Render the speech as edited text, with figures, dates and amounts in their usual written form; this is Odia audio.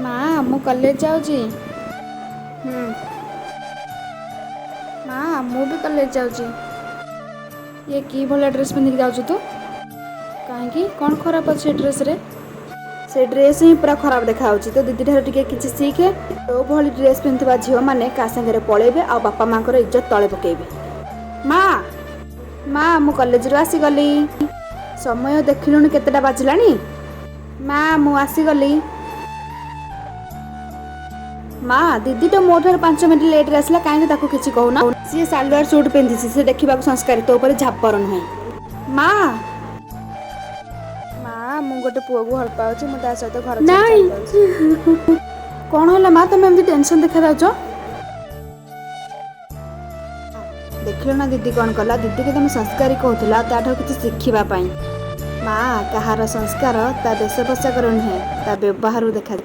ମା, ମୁଁ କଲେଜ ଯାଉଛି। ହୁଁ। ମା, ମୁଁ ବି କଲେଜ ଯାଉଛି। ଇଏ କି ଭଳିଆ ଡ୍ରେସ୍ ପିନ୍ଧିକି ଯାଉଛୁ ତୁ? କାହିଁକି, କ'ଣ ଖରାପ ଅଛି ଏ ଡ୍ରେସ୍ରେ? ସେ ଡ୍ରେସ୍ ହିଁ ପୁରା ଖରାପ ଦେଖାଯାଉଛି। ତୋ ଦିଦି ଠାରୁ ଟିକେ କିଛି ଶିଖେ। ତୋ ଭଳି ଡ୍ରେସ୍ ପିନ୍ଧୁଥିବା ଝିଅମାନେ କାହା ସାଙ୍ଗରେ ପଳେଇବେ ଆଉ ବାପା ମାଆଙ୍କର ଇଜ୍ଜତ ତଳେ ପକେଇବେ। ମା, ମା, ମୁଁ କଲେଜରୁ ଆସିଗଲି। ସମୟ ଦେଖିଲୁଣି କେତେଟା ବାଜିଲାଣି? ମା, ମୁଁ ଆସିଗଲି। ମା, ଦିଦି ତ ମୋ ଠାରୁ 5 ମିନିଟ୍ ଲେଟ୍ରେ ଆସିଲା, କାହିଁକି ତାକୁ କିଛି କହୁନ? ସିଏ ସାଲୱାର ସୁଟ୍ ପିନ୍ଧିଛି, ସେ ଦେଖିବାକୁ ସଂସ୍କାରୀ, ତୋ ଉପରେ ଝାପର ନୁହେଁ। ମା, ମା, ମୁଁ ଗୋଟେ ପୁଅକୁ ଭଲ ପାଉଛି। ମୁଁ ତା ସହିତ ଘର ଛାଡ଼ି ନାଇଁ। ଚାଲି ଯାଉଛି। କ'ଣ ହେଲା ମା, ତମେ ଏମିତି ଟେନସନ୍ ଦେଖାଯାଉଛ? ଦେଖିଲ ନା ଦିଦି କ'ଣ କଲା? ଦିଦିକୁ ତମେ ସଂସ୍କାରୀ କହୁଥିଲ ତାଠାରୁ କିଛି ଶିଖିବା ପାଇଁ। ମା, କାହାର ସଂସ୍କାର ତା ବେଶ ପୋଷାକରୁ ନୁହେଁ, ତା ବ୍ୟବହାରରୁ ଦେଖାଯାଏ।